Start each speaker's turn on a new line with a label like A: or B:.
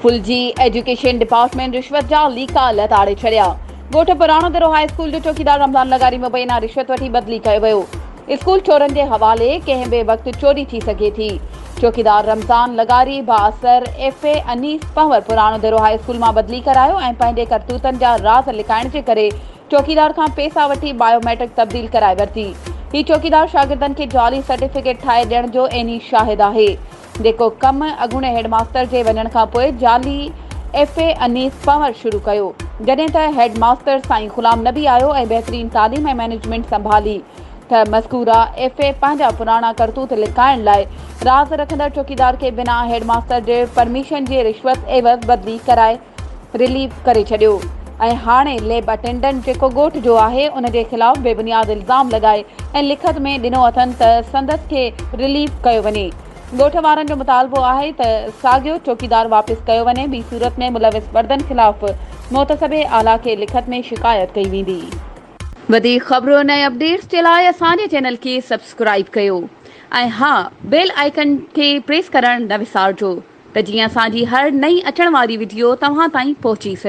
A: Phulji education department رشوت جا ليڪا لتاڙي ڇڏيا. ڳوٺ پراڻو دڙو هاء اسڪول جو چوڪيدار رمضان لغاري مبينا رشوت وٺي بدلي ڪيو ويو. اسڪول چورن جي حوالي ڪنهن به وقت چوري ٿي سگهي ٿي. چوڪيدار رمضان لغاري بااثر ايف اي انيس پنهور پراڻو دڙو هاء اسڪول مان بدلي ڪرايو ۽ پنهنجي ڪرتوتن جا راز لڪائڻ جي ڪري چوڪيدار کان پيسا وٺي بايو ميٽرڪ تبديل ڪرائي ورتي. هي چوڪيدار شاگردن کي جعلي سرٽيفڪيٽ ٺاهي ڏيڻ جو عيني شاهد آهي. جيڪو ڪم اڳوڻي هيڊ ماستر جي وڃڻ کان پوء جعلي ايف اي انيس پنهور شروع ڪيو. جڏهن ته هيڊ ماستر سائين غلام نبي آيو ۽ بهترين تعليم ۽ مئنيجمينٽ سنڀالي ته مذڪوره ايف اي پنهنجا پراڻا ڪرتوت لڪائڻ لاء راز رکندڙ چوڪيدار کي بنا هيڊ ماستر جي پرميشن جي رشوت عيوض بدلي ڪرائي رليف ڪري ڇڏيو ۽ هاڻي ليب اٽينڊنٽ جيڪو ڳوٺ جو آهي ان جي خلاف بي بنياد الزام لڳائي ۽ لکت ۾ ڏنو اٿن ته سندس کي رليف ڪيو وڃي ڳوٺ وارن جو مطالبو آهي ته ساڳيو چوڪيدار واپس ڪيو وڃي ٻي صورت ۾ ملوث فردن خلاف محتسب اعليٰ کي لکت ۾ شڪايت ڪئي ويندي. وڌيڪ خبرن ۽ اپڊيٽس جي لاء اسان جي چينل کي سبسڪرائيب ڪيو ۽ ها بيل آئيڪن کي پريس ڪرڻ نه وسارجو. ته جيئن اسان جي هر نئين اچڻ واري وڊيو توهان تائين پهچي سگهي.